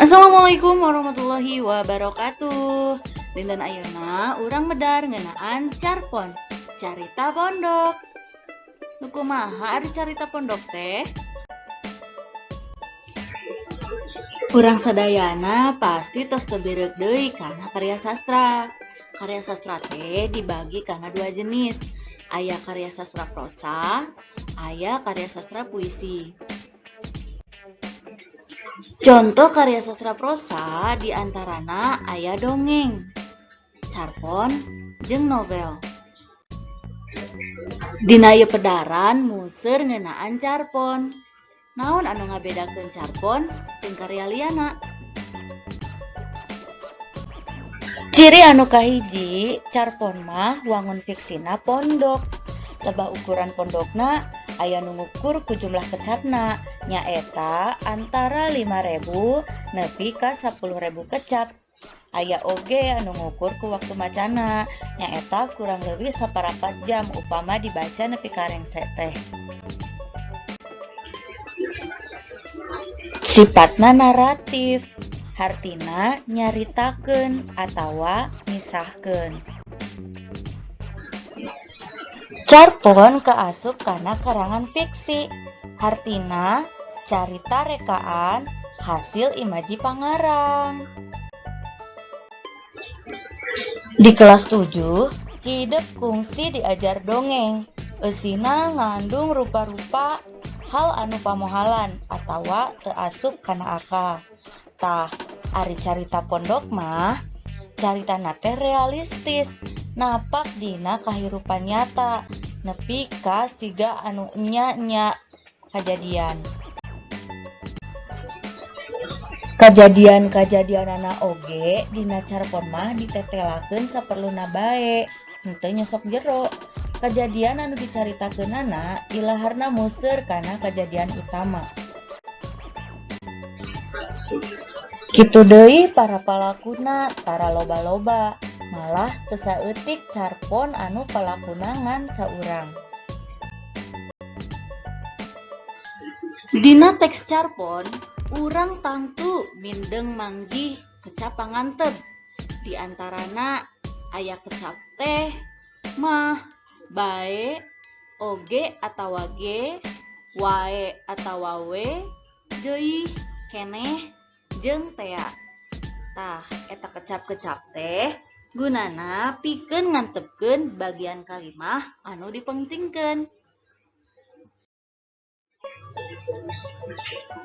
Assalamualaikum warahmatullahi wabarakatuh. Dinten ayeuna urang medar ngeunaan carpon, carita pondok. Nu kumaha ari carita pondok teh? Urang sadayana pasti tos teu bireuk deui kana karya sastra. Karya sastra teh dibagi kana dua jenis. Aya karya sastra prosa, aya karya sastra puisi. Contoh karya sastra prosa diantarana aya dongeng, carpon, jeung novel. Dina ieu pedaran museur ngeunaan carpon. Naon anu ngabedakeun carpon jeung karya liana? Ciri anu kahiji, carpon mah wangun fiksina pondok. Lebah ukuran pondokna aya nu ngukur ku jumlah kecapna, nyaeta antara 5.000 nepi ka 10.000 kecap. Aya oge anu ngukur ku waktu macana, nyaeta kurang leuwih 1/4 jam upama dibaca nepi ka rengse teh. Sipatna naratif, hartina nyaritakeun atawa ngisahkeun. Carpon kaasup kana karangan fiksi, hartina carita rekaan hasil imaji pangarang. Di kelas 7, hidep kungsi diajar dongeng. Eusina ngandung rupa-rupa hal anu pamohalan atawa teu asup kana akal. Tah, ari carita pondok mah caritana teh realistis, napak dina kahirupan nyata nepi ka siga anu enya-enya kajadian. Kajadian-kajadianana oge dina carpon mah ditetelakeun saperluna bae, henteu nyosok jero. Kajadian anu dicaritakeunana ilaharna museur kana kajadian utama. Kitu deui para palakuna tara loba-loba, malah teu saeutik carpon anu palakuna ngan saurang. Dina teks carpon, urang tangtu mindeng manggih kecap panganteb. Di antarana aya kecap teh, mah, bae, oge atawa ge, wae atawa we, deui, keneh, jeung tea. Tah, eta kecap-kecap teh gunana pikeun ngantebkeun bagian kalimah anu dipengtingkeun.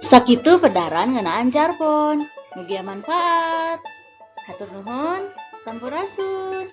Sakitu pedaran ngeunaan carpon. Mugia manfaat. Hatur nuhun, sampurasun.